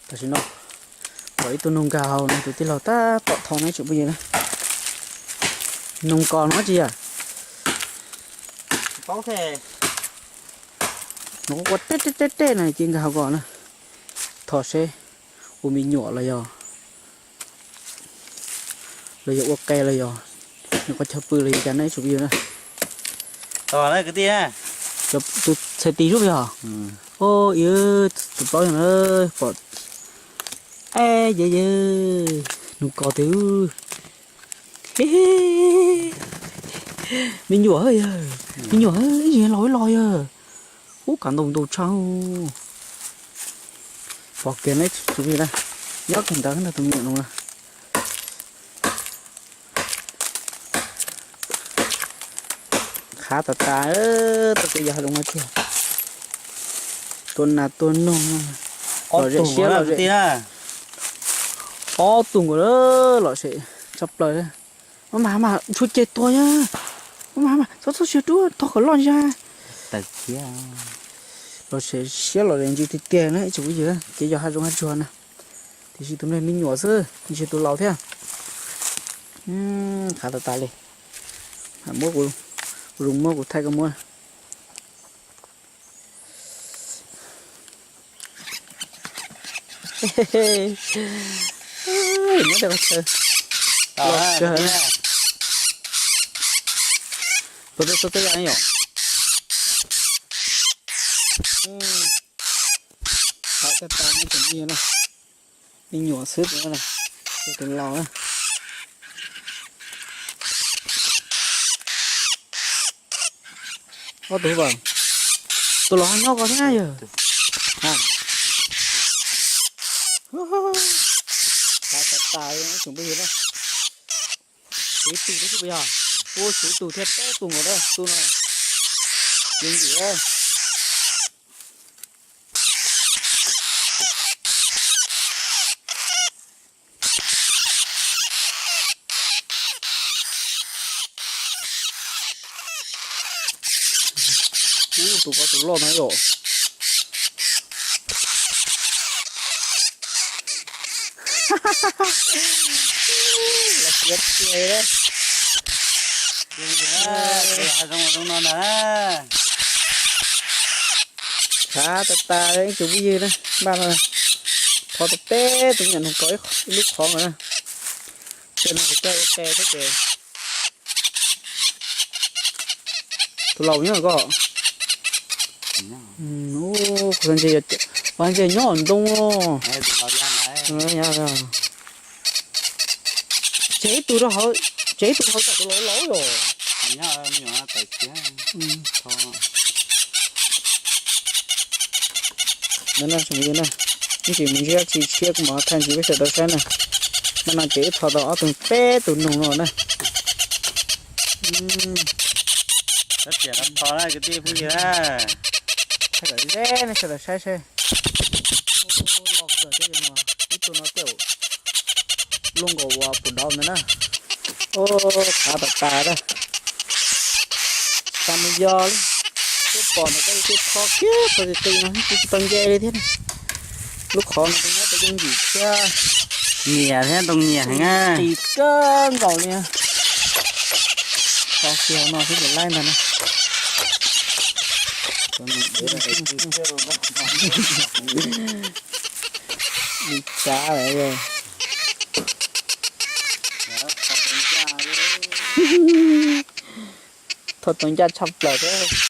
Tam sim no pom ib tug noog nkag hauv no, tus tij laug tab tom thau na tsoom phooj ywg na. Noog kos no tsis yog? No ua tej tej tej no ces nkag hauv ko na. Thov seb ua me nyuam los yog, los yog ua qe los yog nws qhov chaw pw los yog cas na tsoom phooj ywg na. Tus txhais tis sub yog. Ib tus plaub yog na, pom. Ab, yog yog noog kos tiag. Me nyuam yog, me nyuam ib yam los ib los yog. Ub, kav ntau ntau tshaj. Pom kiag na tsoom phooj ywg na, nyob kiag ntawd tus me nyuam no na. Qhav tas tas, tau kev yos hav zoov hav tsuag. Tua nas tua noog, lom zem siab lom zem. Ob tug nkaus lom zem tshaj plaws. Mas mas ntshua ceg tua yog. Mas mas txhob txhob siav dua, tog kom loj zag. Lom zem siab lom zem ntsis tiag tiag na ib tsoom phooj ywg, kev yos hav zoov hav tsuag na. Tiam sis tus no me nyuam xwb, tsis yog tus laus thiab. Qhav tas tas li. Muab kuv, kuv zoo muab kuv thaij koj muab. Muab tej qhov chaw los kawg. Tua tej xub tej yam yom. Qhav tas tas no tsoom phooj ywg na. Me nyuam xwb tus no, tus laus na. Ob tug, tus laus ho nyob ko thiab yog. Qhav tas tas li tsoom phooj ywg na. Ib tug thiab xwb puas yog? Ub, tshuav ib tug thiab, peb tug nkaus na, tus no. Yoov yim. Ub, tus ko tus loj no yom. Los siav tiag. Zoo no ntag. Qhav tas tas ib tsoom phooj ywg na, npaj no. Thov tau peb tus me nyuam noog kos ib lub qhov no na. Tej no coj ua qe thiab ces. Tus laus nyob koj. Ua ntshe nyob ntoo. Tsev ib tug rau hauv, tsev ib tug rau hauv tsam tus laus laus yom. Ntawm no tsoom phooj ywg na, ib ntsis mus ntsib dab tsi tshiab kuv mam thaij ntsis peb sawv daws saib na. Mas no ces wb thov tau ob tug peb tus noog no na. Thaij kom ze ne sawv daws saib seb. Loj kawg thiab no, ib tug no tej zaum luaj nkaus uas puv dov ntawd na. Qhav tas tas a. Xav mus yos li, twb pom ntawm koj tej qho kiag qho qis qis no kuv tsis tau nce li thiab. Lub qhov no kuv nyob tau yooj yim thiab. Nyiam thiab ntoo nyiam heev na. Qis kawg nkaus li. Qhov kiag no xwb ces laib ntag na. Li cas lawm. Thauj tau ncaj tshaj plaws thiab.